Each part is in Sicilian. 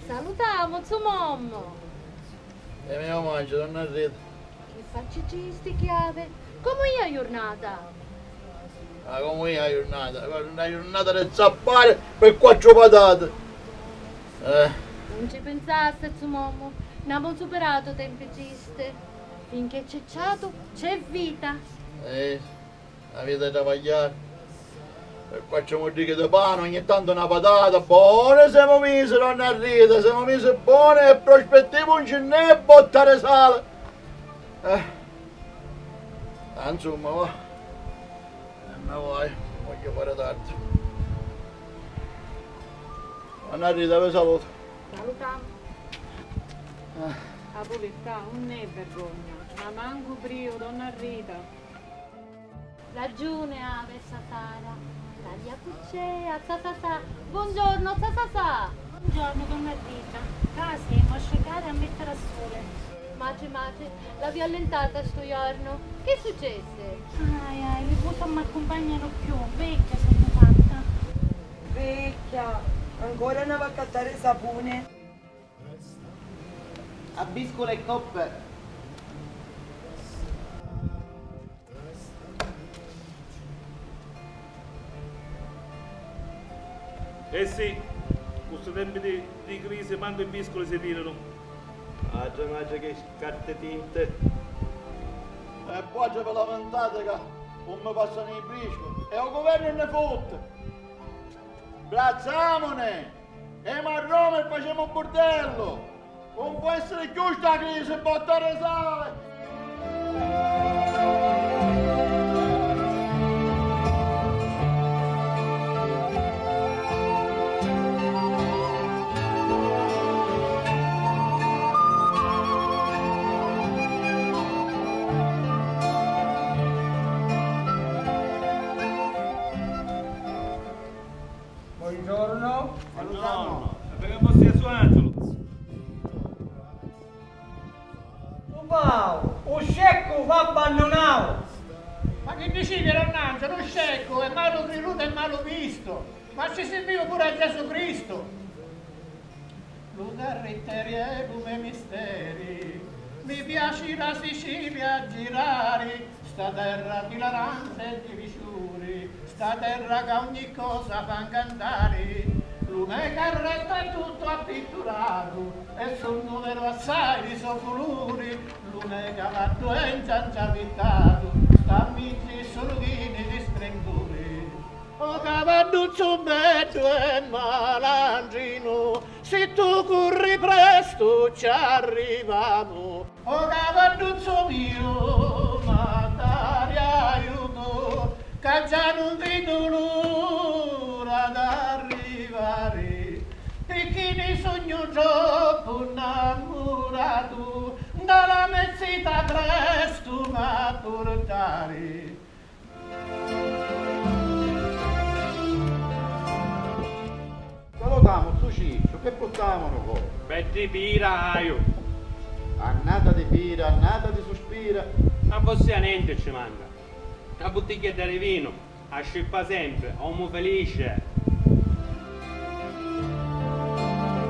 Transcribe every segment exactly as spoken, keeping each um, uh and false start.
Salutamu, zu Mommu! E mia mangia, donna Rita. Chi facci tristi chi havi? Comu ia a jurnata? Ah, comu ia a jurnata? Guarda, una jurnata di zappari pi quattru patati. Eh. Nun ci pinsasti, zu Mommu, n'amu superatu tempi tristi. Finch'è c'è ciatu, c'è vita. Eh. Aviti da travagghiari. E quattru muddichi di pani, ogni tantu na patata. Boni semu misi, donna Rita, semu misi boni e prospettivi un ci nn'è, botta di sali. Eh. Ah, insumma, va. E me vaiu, vogghiu fari tardi. Donna Rita, vi salutu. Salutamu. Eh. A puvirtà nun è vergogna, ma mancu briu, donna Rita. Ragiuni havi sta Sara, l'aria cuccea, sa sa sa. Buongiorno, sa sa sa. Buongiorno, donna Rita. Ca semu a scicari a mettiri a suli. Matri, matri, l'avia allintata stu jornu. Chi successi? Ai, ai, li pusa nun m'accumpagnanu cchiù, vecchia sugnu fatta. Vecchia, ancora n'havi a accattari sapuni? A biscula e coppe. Eh sì, cu sti tempi di, di crisi mancu i bisculi si tiranu. Matri, matri, chi scarti tinti. E poi ci vi lamentati ca nun mi passanu i brisculi e u guvernu nni futti. Brazzamuni! Emu a Roma e facemu burdellu! Un pò essiri cchiù sta crisi, botta di sali! Buongiorno. Buongiorno. E perché vostia suonatu? Lu pau, u sceccu v'abbannunau. Ma chi diciti, donn'Anza, lu sceccu è malu cridutu e malu vistu, ma ci sirviu puru a Gesù Cristu. Lu carritteri è lu me misteri, mi piaci la Sicilia a girari, sta terra di laranze e di viciuri, sta terra ca ogni cosa fa 'ncantari. Lu me carrettu è tuttu appitturatu e sunnu veru assai li so culuri, lu me cavaddu è 'ncianciavittatu, sta mizzi sulu chini di strinturi. O cavadduzzu beddu e malandrinu, si tu curri prestu ci arrivamu. O cavadduzzu miu, m'ha dari aiutu, ca già nun vidu l'ura d'arrivari, picchì ni sugnu troppu nnammuratu, nta la me zita prestu m'ha purtari. Salutamu, zu Cicciu, chi purtamunu cu? Beddi pira haiu. Annata di pira, annata di suspira. A vossia nenti ci manca. Na buttigghiedda di vinu, a scippa sempri, omu felici.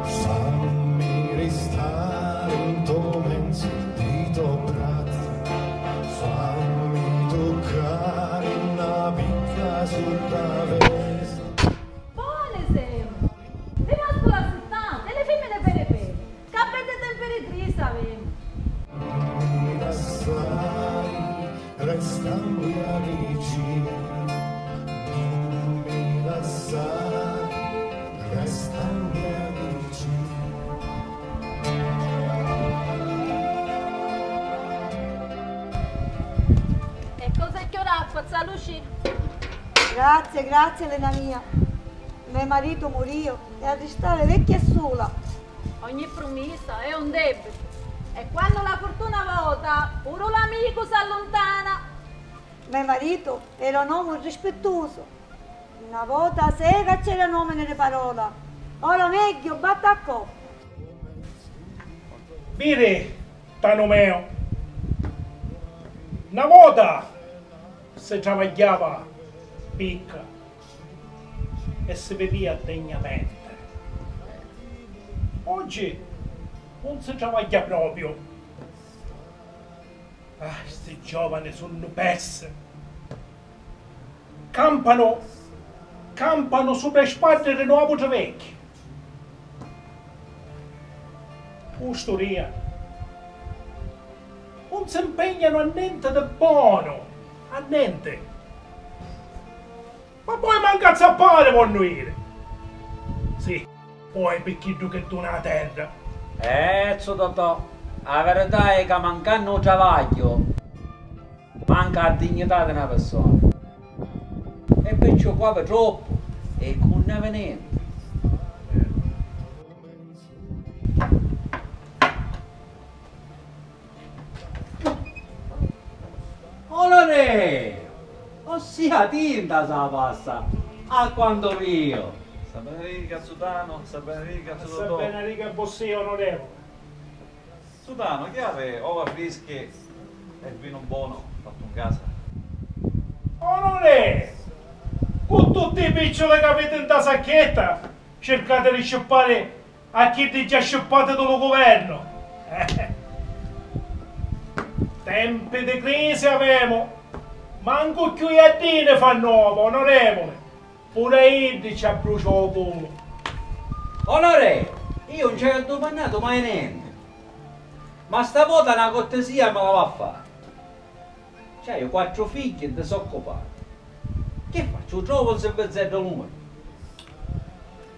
Fammi ristari nto menzu di to brazza, fammi tuccari na picca sutta vesta. Boni semu! Li mascula assuttati e li fimmini peri peri, ca beddi tempi di crisi avemu! Fammi lassari, resta 'n via di ci, nun mi lassari, resta 'n via di ci. E cosa è chiù raffa, za Luci? Grazie, grazie, Elena mia. Me maritu murìu e arristava vecchia e sula. Ogni prumissa è un debbitu. E quannu la furtuna vota, puru l'amicu s'alluntana. Me maritu era un omu rispittusu. Na vota sega c'era n'omini di parola, ora megghiu batta a coppa. Viri, Tanu meu, na vota si travagghiava picca. e si vivia degnamenti. Oggi nun si travagghia propriu. Ah, sti giovani sunnu persi. Campanu, campanu supra i spaddi di nuovutri vecchi. Usturia. Nun si mpegnanu a nenti di bonu, a nenti. Ma poi mancu a zappari vonnu iri. Sì, poi pi chiddu chi duna a terra. Eh, zu Totò, a verità è ca mancannu u travagghiu, manca a dignità di na pirsona. E perciò cu avi troppu e cu nun avi nenti. Onore! Ossia tinta sa passa a quanto vio. Sa benedica, zu Tanu, sa benedica, zu Totò. Sa benedica vossia, onorevole. Zu Tanu, chi avi ova frischi e vinu bonu fattu in casa? Onore! Cu tutti i picciuli chi aviti nta sacchetta, circati di scippari a chiddi già scippati di lu guvernu. Tempi di crisi avemu, mancu cchiù i addini fannu ova, onorevoli. Puru a iddi ci abbrucia u culu. Onore, io nun ci haiu addumannatu mai nenti, ma sta vota na cortesia mi la va a fari. Ci haiu quattru figghi disoccupati. Chi facciu? U trovu un sirvizzeddu a lu menu?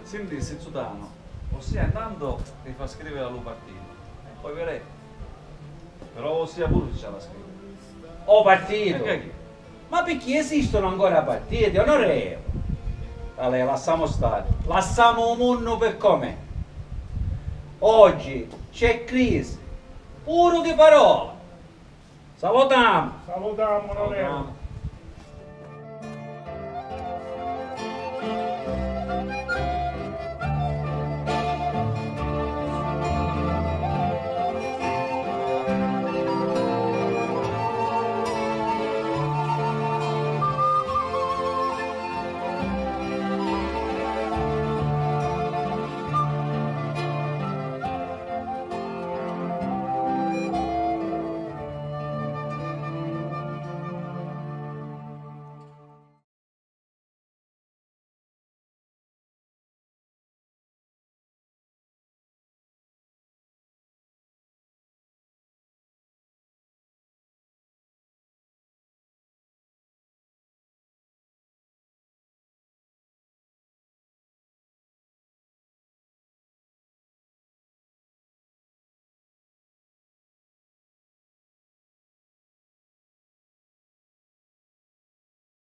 Sintissi, zu Tanu, ossia intantu li fa scriviri a lu partitu e poi viremu. Però ossia puru si ci havi a scriviri. O partitu? E chi? Ma picchì esistunu ancora partiti, onorevoli? Allè, lassamu stari, lassamu u munnu pi com'è. Oggi c'è crisi, puru di parola. Salutamu! Salutamu, onorevoli.